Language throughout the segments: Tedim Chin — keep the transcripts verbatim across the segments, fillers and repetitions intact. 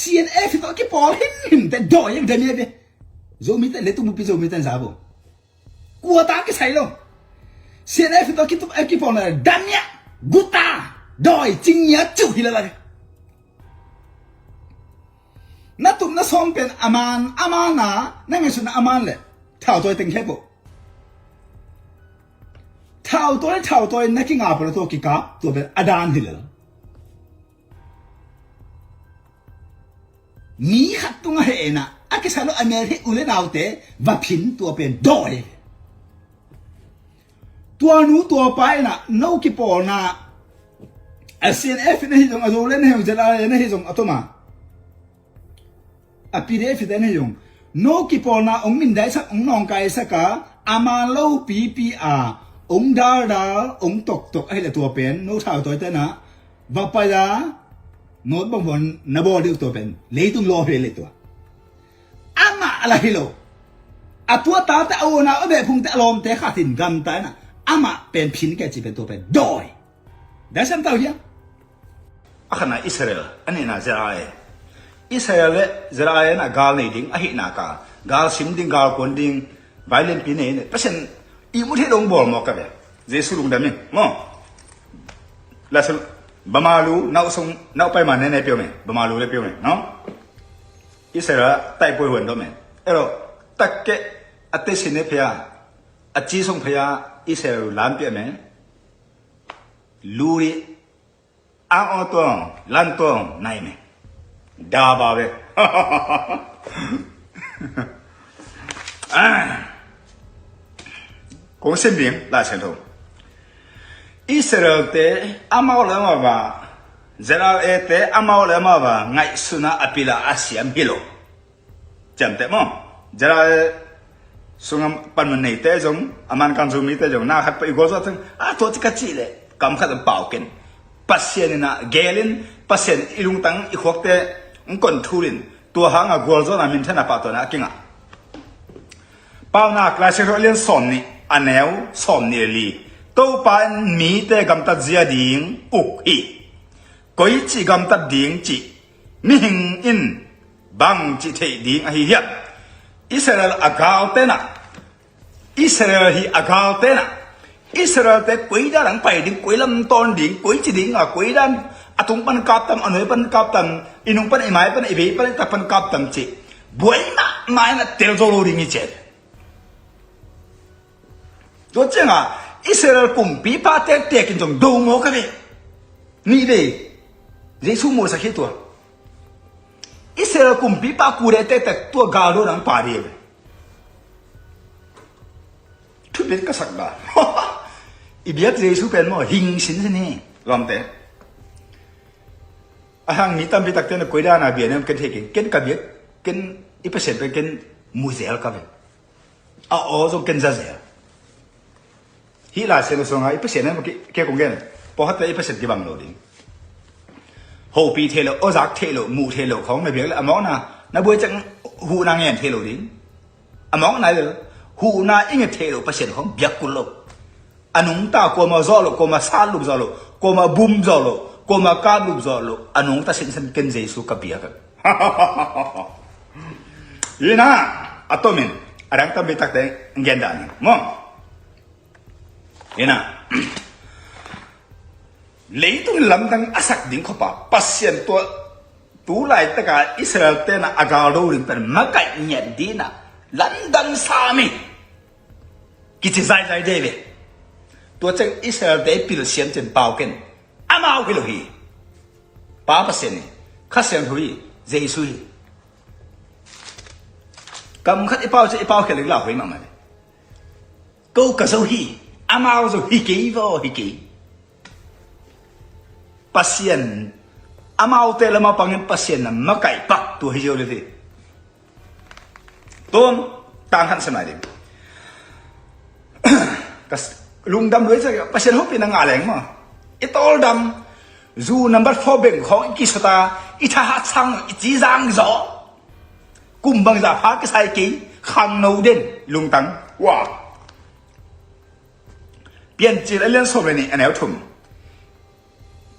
CNF tawh kipawl himhim te dawi e, dam e ve. Zomite, leitung bupi Zomite in za bo. Kua ta kisai lo. CNF tawh kitu-, a kipawlna dam e. Guta, dawi, cingnya, ciu hi lala ve. Na tup na sawm pen a man, a man a, na ngaihsutna a man le thautawi teng khep uh. Thautawi, thautawi na kingap uh le tua kikap, tua pen a dan hi lel. Mi khat tungah hehna a kisa lo a mel hi u le naute va phin, tua pen dawi. Tua nu tua pa inah no kipawlna, a CNF in ahi zong, a Zoland in ahi zong, ZRA in ahi zong, a toma, a PDF in ahi zong, no kipawlna hong mindaisak, hong nawngkaisak a, a man lo pipi a hong daldal, hong toktok ahileh tua pen no thautawite inah va pai a, nawt bang huan na bawl deuh, tua pen leitung lawh hi leh tua. Amah a la hi lo. A tua tate, a unau, a behphungte, a lawmte khat in gamta inah amah pen phin kei ci pen tua pen dawi. Daisam tau hiam? A khatna Israel, a nihna ZRA. Israel le ZRA inah gal nei ding ahih nak a, gal sim ding, gal kuan ding, vai lianpi nei in, Pasian ihmu thei lo hong bawl mawk ka ve. Jesu lungdam in maw. Lasil, bamalu, nau sung, nau pai man ne ne piau me, bamalu le piau me, no? Israel tai poi huan do me. Ero, takke, a te sine phia, a ci sung phia, Israel lan pia me. Luri, ang o tuang, lan tuang, nai me. Da ba ve. Ah. Kong sim ding, Lai Siangtho. Israel te amau le amau va, ZRA te amau le amau va ngaihsutna a pil a a siam hi lo. Ciamteh maw? ZRA sungah panmun neite zong, a man kan Zomite zong, na khat peuh i gualzawh teng, a tua ci ka cih leh kam khat a pau ken. Pasian inah geel in, Pasian i lungtang i khuakte hong control in, tua hangah gualzawhna, minthanna, pahtawina a kingah. Paunak, Lai Siangtho a lian sawm nih, a neu sawm nih le li. Topa in mite gamtat zia ding uk hi. Koici gamtat ding cih mihing in bangci theih ding ahi hiam? Israel a galte nah, Israel hi a galte nah, Israel te koi dan ang pai ding, koi lam tawn ding, koici ding a, koi dan a tung pan kap tam, a nuai pan kap tam, i nung pan, i mai pan, i vei pan, i tak pan kap tam cih buai mahmah in a tel zo lo ding hi ci. Tua ciangah Israel kumpipa tektek in zong do maw ka ve. Nih ve. Jesu musak hi tua. Israel kumpipa kudek tektek tua galdo nang pa dih ve. Thupit ka sak ba. I biak Jesu pen maw hing sinsin hi. Lawmte. A hang mi tampi takte na koi dan a bia nem ken thei ken, ken ka biak, ken i Pasian pen ken muzel ka ve. A aw zong ken zazel. Hih Lai Siangtho sungah i Pasian in ki, ke kong gen. Pawlkhatte i Pasian kibang lo ding. Hopih theih loh, awzak theih loh, muh theih loh khawng na biak le a mawkna, na buai ciang huhna ngen theih lo ding. A mawkna le huhna i nget theih loh Pasian khawng biak kul lo. A nungta kuama zawh loh, kuama satlup zawh loh, kuama bum zawh loh, kuama kaplup zawh loh, a nungta sinsen ken Jesu ka biak. Ina, a tomin a dang tampi takte gen dah ni maw? Ina, leitung lamdang a sak ding khawpa Pasian tua tu laitaka Israel tena a galdo ding pen makaih ngiat dina lamdang sami kici zaizai dei ve. Tua ciang Israel te i pilsiam cin pau ken. Amau hi lo hi. Pa Pasian hi. Kha Siangtho hi. Jesu hi. Kam khat i pau ciang i pau khia ling lau hoi mahmah le. Ko ka zo hi. Amau zo hi kei vaw hi kei. Pasian, amaute lama pangin Pasian na makaih pak tua hi zio lel hi. Tun tang khan sem lai ding. Ka s-, lungdam lua i sa Pasian hopih na ngah leng maw? I tawldam, zu number four beng khawng i kisota, i thahat sang, i cizang zaw. Kum bangzah pha kisai kei, khangno den, lungtang. Wah. Piancil a lian sawm le nih a neu thum.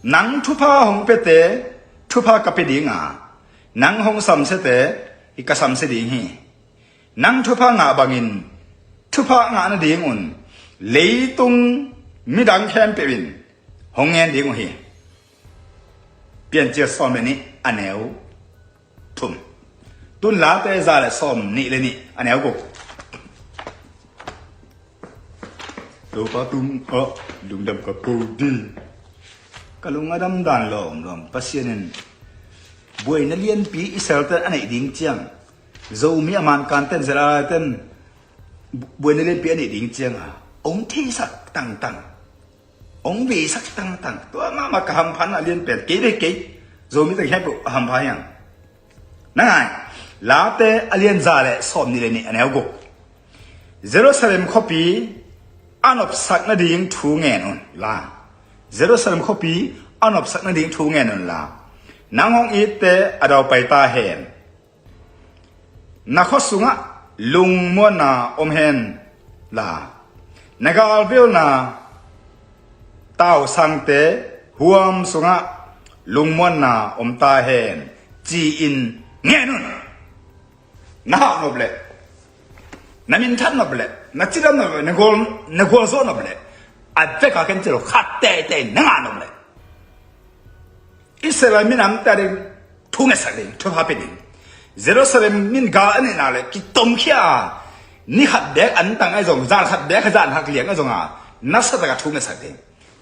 Nang thupha hong piate thupha ka pia dinga, Nang hong samsiate hi ka samsia ding hi. Nang thupha ngah bangin thupha ngah nadingun leitung midang khempeuh in hong ngen ding uh hi. Piancil sawm le nih a neu thum. Tun Late za le sawm nih le nih a neu guk. Topa tungah lungdam ka ko ding. Ka lung a damdan lawmlawm. Pasian in buaina lianpi Israel ten a neih ding ciang, Zomi a mankan ten, Zalai ten buaina lianpi a neih ding cianga hong theisak tangtang, hong beisak tangtang. Tua mahmah ka hamphatna a lianpen kei ve kei. Zomi teng khempeuh a hampha hiang. Na ngai. Late a lian za le sawm nih le nih a neu guk. Jerusalem khuapi a nopsak nading thu ngen un la. Jerusalem khuapi a nopsak nading thu ngen un la. Nang hong itte a daupai ta hen. Na khua sungah lungmuanna om hen la. Na galvilna tausangte huam sungah lungmuanna om ta hen, ci-in ngen un. Na hah nop leh, na minthat nop leh, na cidam nop leh, na gual, na gualzawh nop leh, a veka ken ci lo, khat teitei na ngah nop leh, Israel minamte a ding thu ngetsak ding, thupha pia ding. Jerusalem min gal a neihna le kitomkhia a, ni khat beek antang ahi zong, zan khat beek a zan hak liang ahi zonga, nasatak a thu ngetsak ding.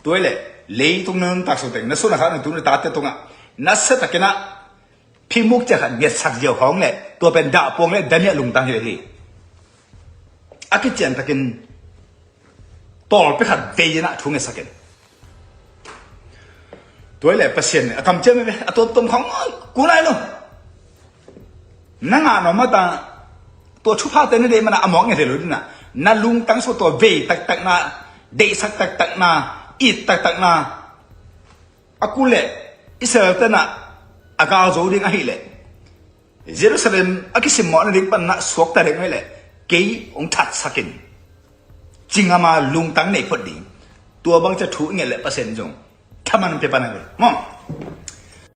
Tua hi leh leitung na nuntak sung teng, na sung na kha, na tu na tate tungah nasatakin ah phimuk ciang khat ngetsak ziau khawng le, tua pen dahpuang le damiah lungtang hi le hi. A kiciantakin tawlpi khat vei in ah thu ngetsak in. Tua hi leh Pasian in a kamciam hi ve, a tuamtuam khawng, ku lai lo. Na ngah nuam mata, tua thuphate na deih mana a mawk nget hi lo ding ah, na lungtang sung tua vei taktakna, deihsak taktakna, it taktakna, a kul leh Israel tenah a gal zo ding ahih leh, Jerusalem a kisimmawh nading panah suakta ding ahih leh, kei hong thatsak in. Cingama lungtang nei phot ding. Tua bang ca thu i nget leh Pasian zong thaman pia pan a ve maw.